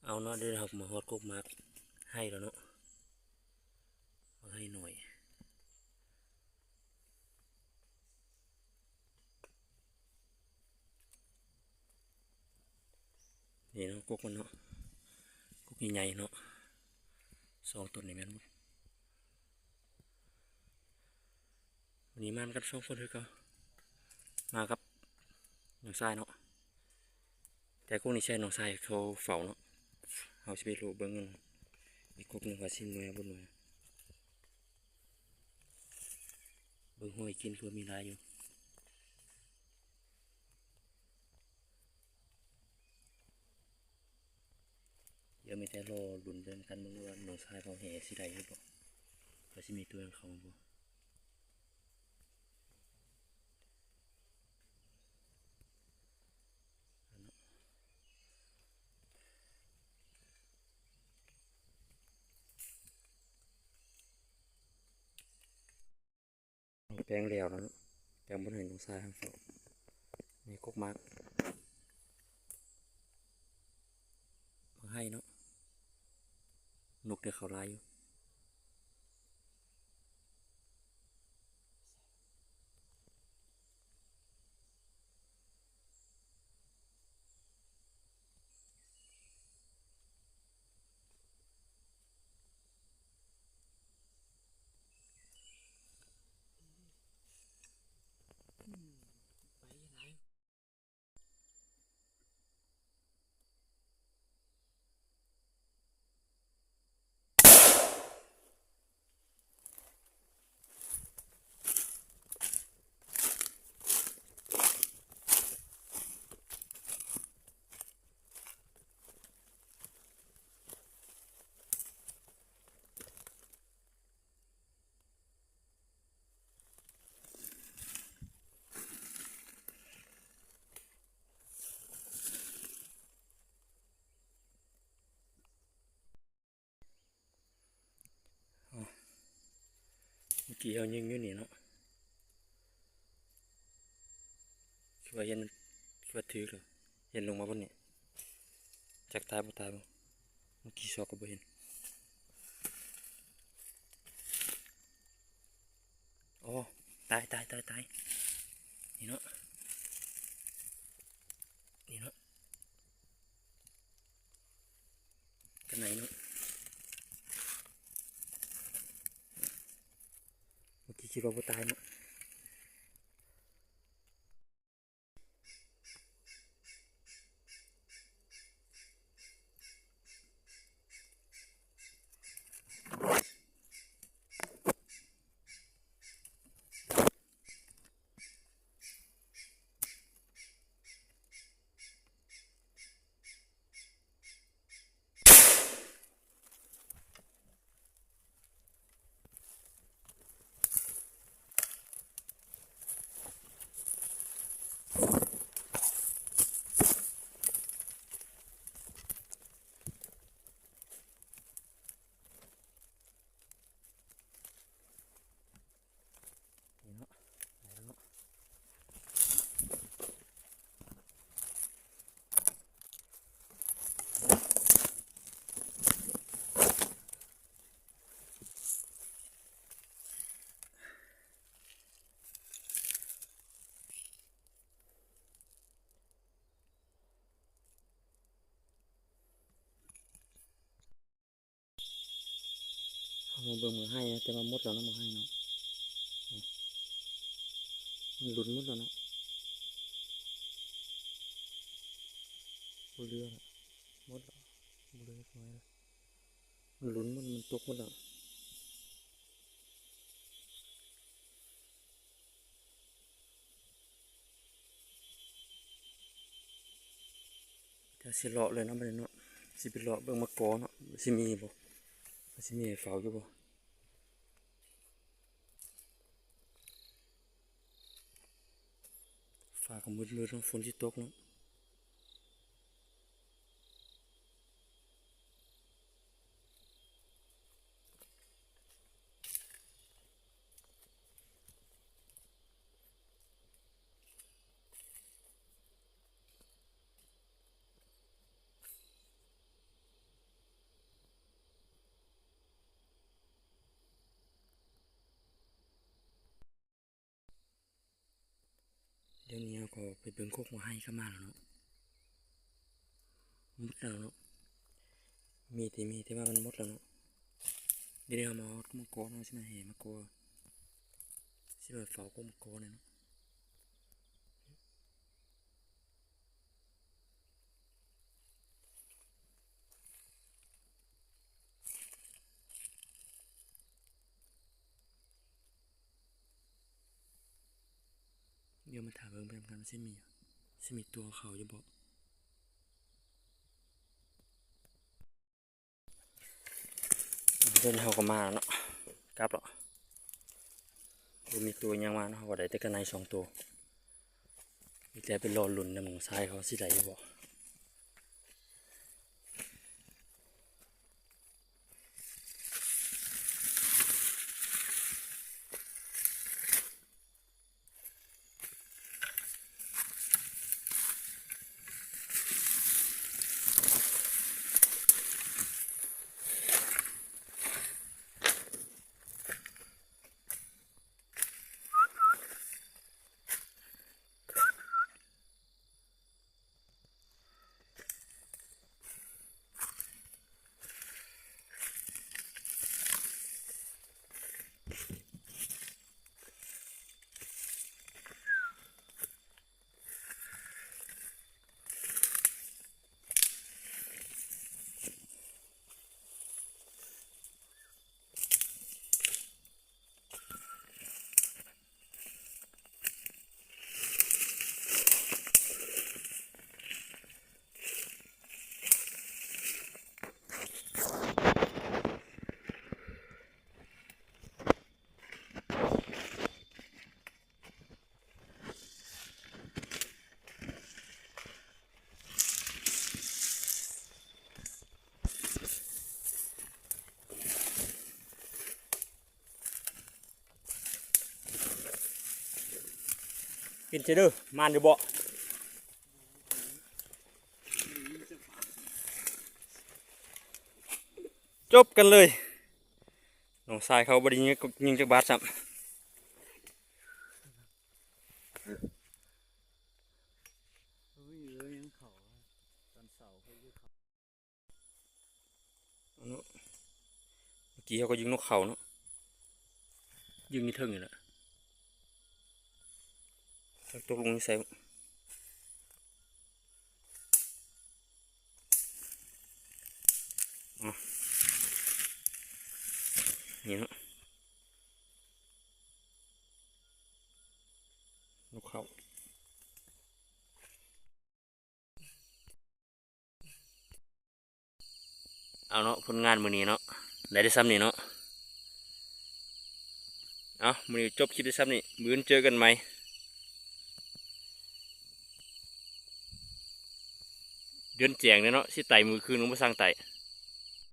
ເອົາເນາະ ດຽວເຮົາມາຮອດກົກໝາກໄຮ່ແລ້ວເນາະ ໝາກໄຮ່ນ້ອຍ ນີ້ເນາະ ກົກມັນເນາະ ກົກໃຫຍ່ໆເນາະ ສອງຕົ້ນນີ້ແມ່ນໝົດ. ວັນນີ້ມານຳກັນສອງຄົນຄືເກົ່າ ມາກັບນ້ອງຊາຍເນາະ ແຕ່ກົກນີ້ໃຊ້ນ້ອງຊາຍເຂົາເຝົ້າເນາະ ເຮົາຊິໄປໂລະເບິ່ງອີກກົກໜຶ່ງວ່າຊິໜ່ວຍບໍ່ໜ່ວຍ ເບິ່ງຫ້ອຍກິນເພື່ອມີຫຼາຍຢູ່. ດຽວມີແຕ່ລໍລຸ້ນເບິ່ງກັນເບິ່ງວ່ານ້ອງຊາຍເຂົາແຫ່ຊິໄດ້ຫຼືບໍ່ ວ່າຊິມີຕົວເຂົ້າບໍ່. ແປງແລ້ວແລ້ວເນາະ ແປງບ່ອນໃຫ້ນ້ອງຊາຍເຮົາເຂົ້າ ໃນກົກໝາກ ໝາກໄຮ່ເນາະ ນົກໄດ້ເຂົ້າຫຼາຍຢູ່. ເມື່ອກີ້ເຮົາຍິງຢູ່ນີ້ເນາະ ຄືວ່າເຫັນ ຄືວ່າຖືກແລ້ວ ເຫັນລົງມາບ່ອນນີ້ ຈັກຕາຍບໍ່ຕາຍບໍ່ ເມື່ອກີ້ຊອກກໍບໍ່ເຫັນ. ອໍ ຕາຍ ຕາຍ ຕາຍ ຕາຍ ນີ້ເນາະ ນີ້ເນາະ ກັນໄນເນາະ ເມື່ອກີ້ຄິດວ່າບໍ່ຕາຍເນາະ. ນີ້ເນາະ ໄດ້ແລ້ວເນາະ. ເຮົາມາເບິ່ງໝາກໄຮ່ນະ ແຕ່ວ່າໝົດແລ້ວເນາະ ໝາກໄຮ່ເນາະ ມັນຫຼຸດໝົດແລ້ວເນາະ ບໍ່ເຫຼືອລະ ໝົດແລ້ວ ບໍ່ເຫຼືອຈັກໜ້ອຍລະ ມັນຫຼຸດໝົດ ມັນຕົກໝົດແລ້ວ. ກະຊິເລາະເລີຍເນາະ ບັດນີ້ເນາະ ຊິໄປເລາະເບິ່ງໝາກກໍເນາະ ຊິມີບໍ່ ຊິມີໃຫ້ເຝົ້າຢູ່ບໍ່. ຟ້າກໍມືດໆເນາະ ຝົນຊິຕົກເນາະ. ເ ດຽວນີ້ເຮົາກໍໄປເບິ່ງກົກໝາກໄຮກັບໝາແລ້ວເນາະ ໝົດແລ້ວເນາະ ມີແຕ່ ມີແຕ່ວ່າມັນໝົດແລ້ວເນາະ. ດຽວນີ້ເຮົາມາຮອດໝາກກອນ ເຮົາຊິມາແຫ່ໝາກກອນ ຊິມາເຝົ້າກົກໝາກກອນນີ້ເນາະ. ດຽວມາຖ້າເບິ່ງໄປນຳກັນວ່າຊິມີ ຊິມີຕົວເຂົ້າຢູ່ບໍ່. ເດີນເຮົາກໍມາແລ້ວເນາະ ກັບແລ້ວ ບໍ່ມີຕົວຫຍັງມາເນາະ ເຮົາກໍໄດ້ແຕ່ກະໄນສອງຕົວ ມີແຕ່ໄປລໍລຸ້ນນຳນ້ອງຊາຍເຂົາຊິໄດ້ຢູ່ບໍ່. ເປັນຈັ່ງໃດ ໝານຢູ່ບໍ່? ຈົບກັນເລີຍ ນ້ອງຊາຍເຂົາບໍ່ໄດ້ຍິງ ຍິງຈັກບາດຊ້ຳ. ເອີ ຍັງເຂົ້າ ຕອນເຊົ້າເພິ່ນຢູ່ເຂົ້າ ເນາະ ເມື່ອກີ້ເຮົາກໍຍິງນົກເຂົາເນາະ ຍິງຢູ່ເທິງນີ້ແຫຼະ ຈັກຕົກລົງຢູ່ໃສ. ອາ ນີ້ເນາະ ນົກເຂົາ. ເອົາເນາະ ຜົນງານມື້ນີ້ເນາະ ໄດ້ແຕ່ຊ່ຳນີ້ເນາະ. ເອົາ ມື້ນີ້ຈົບຄລິບໄດ້ຊ່ຳນີ້ ມື້ອື່ນເຈີກັນໃໝ່. ເດືອນແຈ້ງແລ້ວເນາະ ຊິໄຕ່ມື້ຄືນກໍບໍ່ຊ່າງໄຕ່.